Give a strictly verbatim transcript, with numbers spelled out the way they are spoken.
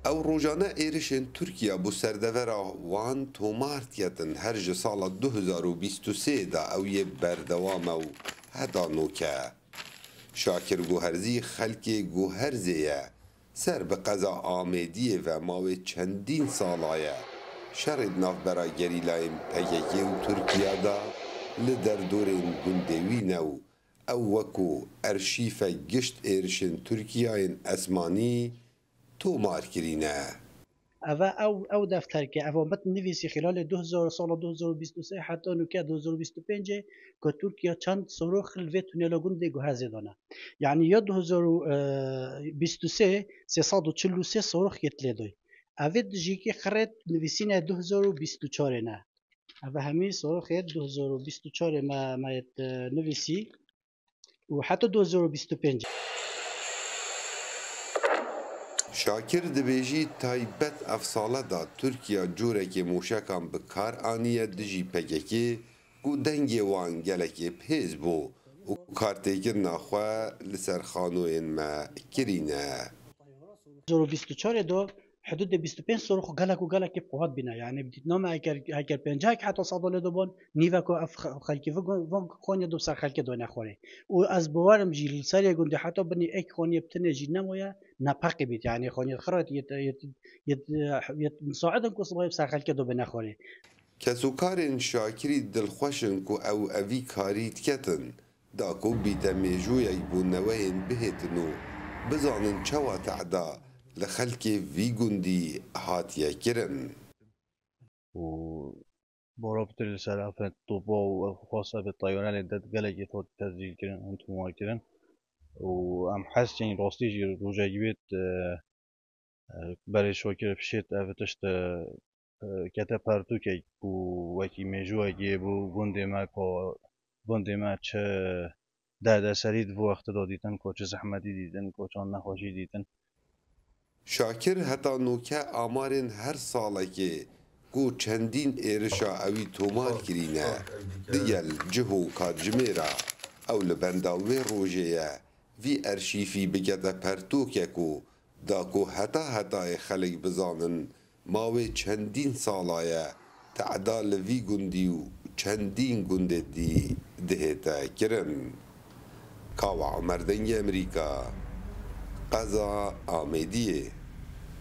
Ew rojane êrişên Tirkiye bo serdevera wan tomar diketin, her ji sala du hezar û bîst û sê de ew yê berdewam e û heta noke. Şakir Guherzî xelkê Guherzê ye. Ser bi qeza Amêdiyê ve mawê çendîn sala ye şerê di navbera gerîlayên P K K û Tirkiye de li derdorên gundê wî ne û ew wekû erşîfe gişt êrişên Tirkiya yên esmanî tomar kirîne. Eve ew, ew defterke, ev met nivîsî xîlalê du hezar, sala du hezar û bîst û sê heta nûke du hezar û bîst û pêncê ku Tirkiye çend sorox li vê tunela gundê Guherzê dane. Yanî ya du hezar û bîst û sê sê sed û çil û sê sorox yê tilê doy. Evê dijîkî xirêt nivîsîne du hezar û bîst û çarê ne. Eve hemî soroxê du hezar û bîst û çarê me, me yêt, e, nivîsî û heta du hezar û bîst û pêncê. Şakir dibêjî taybet ev sale de Tirkiye corekê moşekan bi kar aniye dijî P K K ku dengê wan gelekê bihêz bû û kartêkirina xwe li ser xanoyên me kirîne. Du hezar û bîst û çarê de hidûdê bîst û pênc sorox gelek û gelekê bi quwet bîne. Yanî bi dîtina me eger, eger pêncehek heta seda lê de bûn, nîveko ev xe-, xelkî vi gu-, van xaniyê de bi ser xelkê dane xwarê. Û ez bawerim jî li serê gundê heta binî êk xaniyê bi tinê jî nemaye, nepeqî bît. Yanî xaniyê xirêt yê, yê, yê, yê misaid in ku sibayê bi ser xelkê de bine xwarê. Kesûkarên Şakirî dilxweş in ku ew evî karî diketin, da ku bîte mêjûyek bo neweyên bihêtin û bizanin çawa tehda li xelkê vî gundî hatiye kirin. û bora pitir li ser ev topa û ev xwasa bi tayarelê det gelekî xwe tescîl kirin, hûn tomar kirin. Û em hez çên rastî jî rojek bêt, e, e, berê Şakir pişêt ev tişt, e, e, kete pertûkek ku wekî mêjûyekê bû gundê me ku gundê me çi derdeserî di vê wextê de dîtin, ku çi zehmetî dîtin, ku çand nexweşî dîtin. Şakir heta nûke amarên her salekê ku çendîn êrişa ewî tomar kirîne, digel cih û katjimêra ew li benda wê rojê ye, vî erşîfî bikete pertûkek û da ku heta hetayê xelk bizanin, mawê çendîn sala ye tehda li vî gundî û çendîn gundê dî dihête kirin. Kawa Omer, Dengê Emerîka, qeza Amêdiyê.